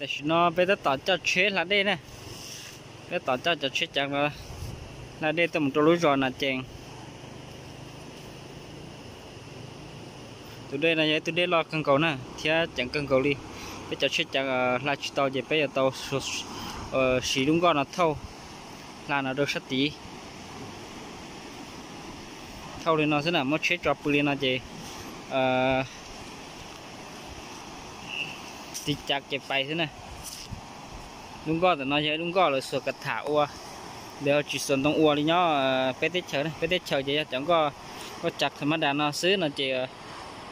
Tam sim no peb tab tom coj tsheb hla dej na, peb tab tom coj cov tsheb ceev los hla dej tuaj mus rau lub zos Nas Cees. Tus dej no yog ib tug dej loj kawg nkaus na thiab ceev kawg nkaus li. Peb cov tsheb ceev hla tsis tau ces peb yuav tau siv lub nkoj no thauj hla no rau sab tid. Thauj li no xwb na, muab tsheb tso pw li no ces tiv cav kev pais xwb na. Lub nkoj ntawm no yog lub nkoj lawv xuas kav tham ua, lawv tsis xuas ntoo ua li nyob peb teb chaws. Peb teb chaws ces yog cov nkoj, nkoj cav tham ma das no xwb no ces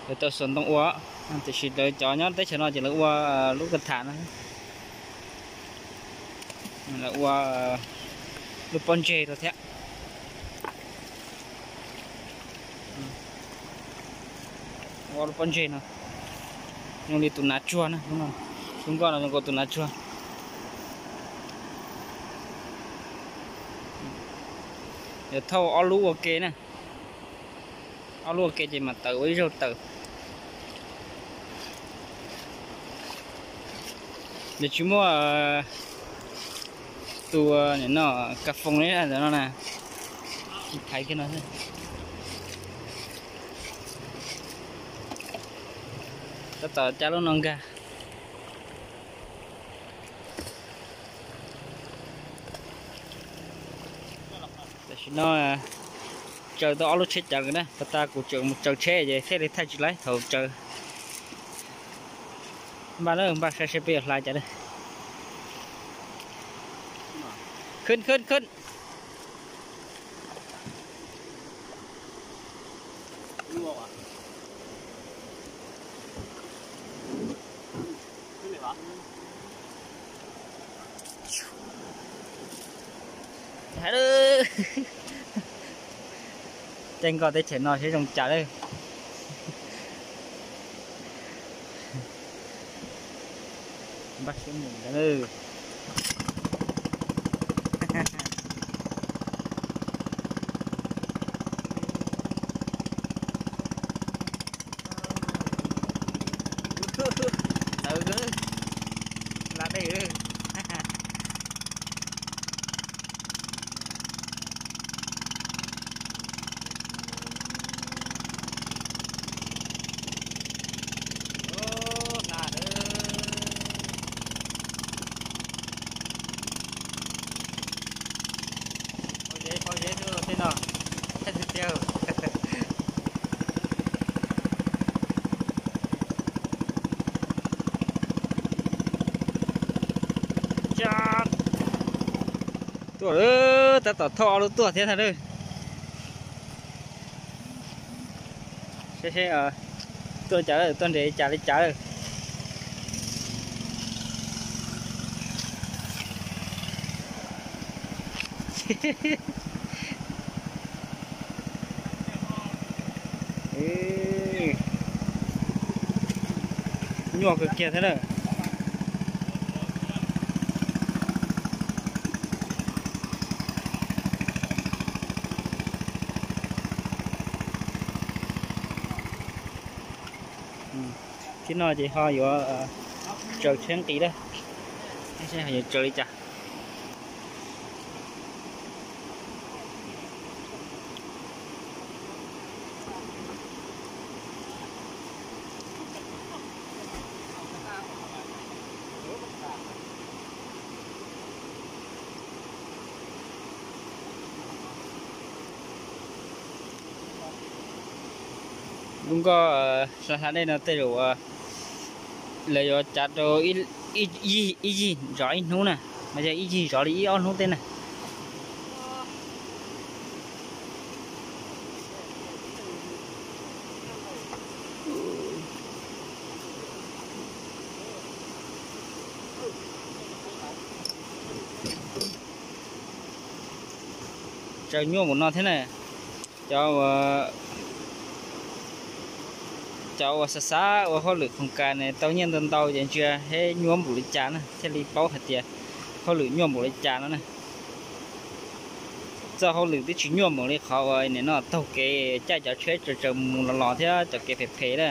lawv tau xuas ntoo ua, tiam sis lawv cov nyob teb chaws no ces lawv ua lub kav tham no, lawv ua lub pob ntseg rau thiab. Ua lub pob ntseg no zoo li tus nav tsuag na, lub nkoj no zoo nkaus tus nav tsuag. Yuav thauj ob lub ua ke na, ob lub ua ke ces mam tawm ua ib zaug tawm. Nws tsis muaj tus no kas foos li ntawd no na, tsis thaiv kiag no xwb. Tab tom cab lub no nkag. Tam sim no tsaws tau ob lub tsheb ceev lawm na, pas tas kuv tseem mus tsaws tsheb ces thiaj li thaij tsis laib thaum tsaws. Npaj na, npaj saib seb peb yuav hla cas na. Khwb khwb khwb. Caij nkoj teb chaws no seb zoo cas lawm. Npaj siab mus ntag. Txawv, hla dej. Pob zeb, pob zeb tej no, thiab tiag tiag. Tuaj lawm, tab tom thauj ob lub tuaj thiab ntag. Seb seb tuaj cas, tuaj nres cas li cas lawm. Nyuaj kawg kiag thiab na. Thib no ces ho yuav tsaws tsheb nqis lawm, seb ho yuav tsaws li cas. Lub nkoj hla dej no tej zaum lawv yuav cav rau ib yig zov ib hnub na, mas yog ib yig zov li ib ob hnub tej na. Tsaws nyuaj npaum no thiab na. Cov, cov uas xav xav ua hauj lwm khoom kas ne tau nyiaj ntau ntau ces ntsia seb nyuaj npaum li cas na thiaj li paub hais tias hauj lwm nyuaj npaum li cas no na. Txoj hauj lwm twb tsis nyuaj npaum li qhov uas nim no taug kev caij cov tsheb tsaws tsaws mus los los thiab cov kev phem phem na.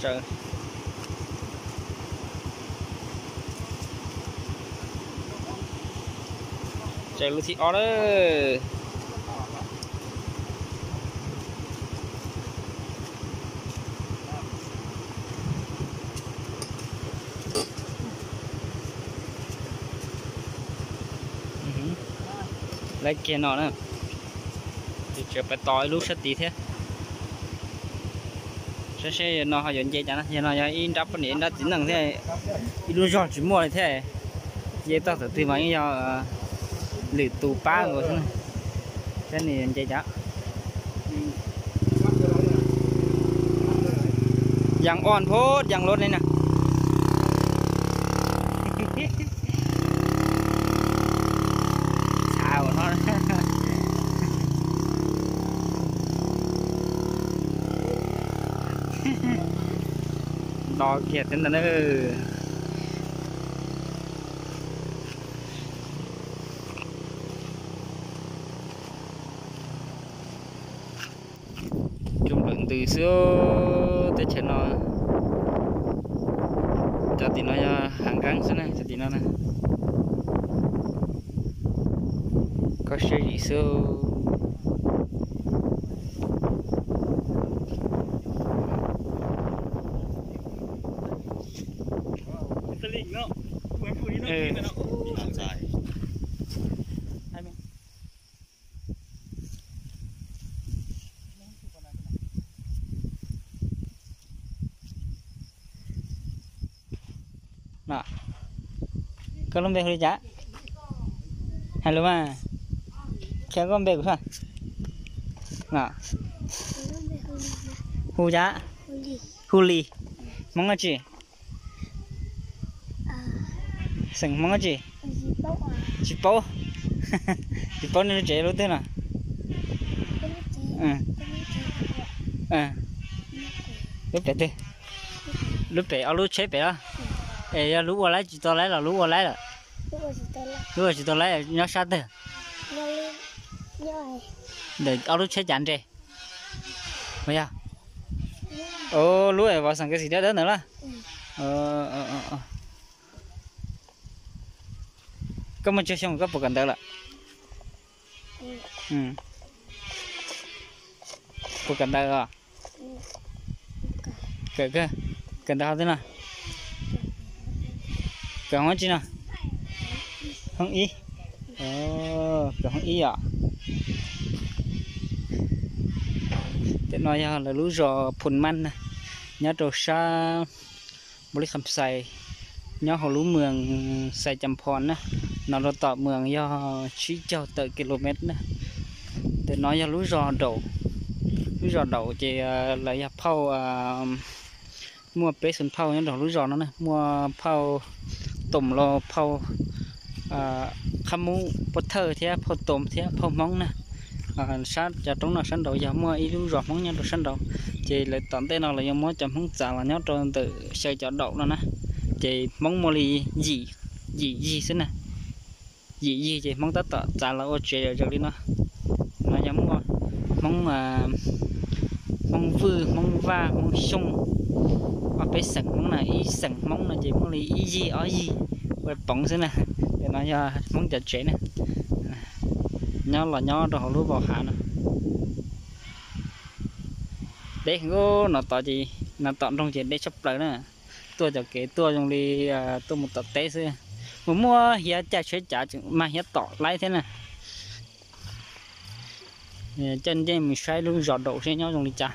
Tsaws lub thib ob lawm. Lawv kiag no na, tseem pais tos ib lub sab tid thiab. Saib seb no ho yuav nce cas na, yog no yog ib nrab poj niam ib nrab txiv neej thiab, ib lub zog tsis muaj li thiab. Nce toj thaum twg mas yeej yog lwm tus pab nkaus xwb. Saib nws yuav nce cas. Yas o phab yas lub li na. Txhav no. Nto kiag thiab ntag na. Coob lawm ntws xwb teb chaws no. Cov tim no yog hav nqeeb xwb na, cov tim no na. Koj siab zim xwb. Koj lub npe hu li cas? Hais lus mas. Qhia koj npe kuv. Hu cas? Hu Lis. Hmoob dab tsi? Xeem Hmoob dab tsi? Tsis paub. Tsis paub nej lub tsev lub twg no? Lub pem twg? Lub pem, ob lub tsheb pem los? Es yog lub ua laib tsis tau laib los lub ua laib lawm? Lub ua tsis tau laib nyob sab twg? Ntawm ob lub tsheb cav nres. Yog lub es vov xeem kev xim dawb dawb ntawd los? Koj muaj tsawg xyoo koj puas kawm ntawv lawm? Puas kawm ntawv os? Kawm, kawm ntawv hov twg no? Kawm hoob tsi no? Hoob ib. Kawm hoob ib os. Ntawm no yog lawv lub zos Phoo Maj na, nyob rau sab Npaus Lis Kham Xais, nyob hauv lub moos Xais Cam Phoo na. No rau tom moos yog tsib caug tawm kilomev na. Ntawm no yog lub zos Daum. Lub zos Daum ces lawv yog phauj, muaj peb xeem phauj nyob rau lub zos no na, muaj phauj Toom los phauj Qhab Mub Pov Thawj thiab phauj Toom thiab phauj Hmoob na. Sab cov roob no sab nraud yog muaj ib lub zos Hmoob nyob rau sab nraud, ces lawv tom ntej no lawv yuav muab cov Hmoob txav los nyob rau ntawm xyaw cov Daum no na. Ces Hmoob muaj li yim, yim yig xwb na. Yim yig ces Hmoob tab tom txav los ua tsev yam zoo li no. No yog muaj Hmoob, Hmoob Vwj, Hmoob Vaj, Hmoob Xyooj, ob peb xeem Hmoob na. Ib xeem Hmoob no ces muaj li ib yig ob yig ua poov xwb na. Ces no yog Hmoob cov tsev na, nyob los nyob rau hauv lub vau hav no. Deb heev, no tod ces, no tom nroog ces deb tshaj plaws na. Tuaj cov kev tuaj zoo li tuaj mus tom teb xwb. Mus muaj hiav cai tsheb cav tseem mag hiav tom laib thiab na. Coj ncej mus saib lub zos Daum seb nyob zoo li cas.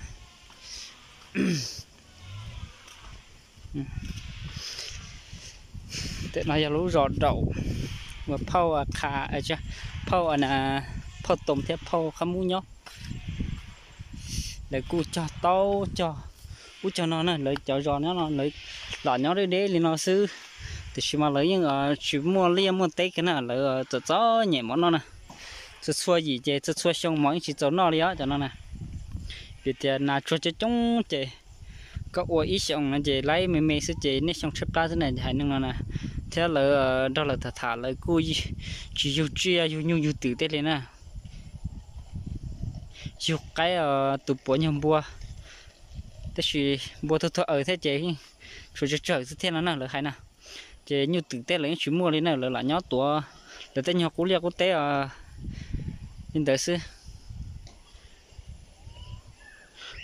Ntawm no yog lub zos Daum uas phauj Qha, phauj, phauj Toom thiab phauj Qhab Mub nyob. Lawv kuj cog taub cog ub cog no na, lawv cov zos no lawv lam nyob deb deb li no xwb. Tiam sis mas lawv yeej tsis muaj liaj muaj teb kiag na, lawv txom txom nyem mov noj na. Txhua txhua yim ces txhua txhua xyoo mov yeej tsis txaus noj li os cov no na. Vim tias nas tsuag coob coob ces koj ua ib xyoos no ces laib me me xwb ces niaj xyoo tshaib plab xwb na haiv neeg no na. Thiab lawv nrog lawv tham tham lawv kuj tsis yug tsiaj yug nyuj yug twm tej li na. Yug qaib, tus puav nyuag npua, Tab sis npua tuag tuag aws thiab ces tshuav tsawg tsawg xwb thiab no na lawv hais na. Ces nyuj twm tej lawv yeej tsis muaj li na, lawv lam nyob tuav lawv tej nyuag qub liaj qub teb li ntawd xwb.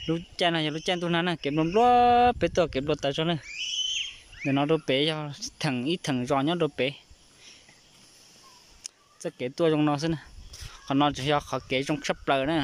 Lub caij no yog lub caij ntuj nag na, kev nplua nplua, peb tuaj kev nplua tas zog na. Ntawm no rau pem yog theem ib theem zos nyob rau pem. Txoj kev tuaj zoo no xwb na. Qhov no tseem yog qhov kev zoo tshaj plaws na.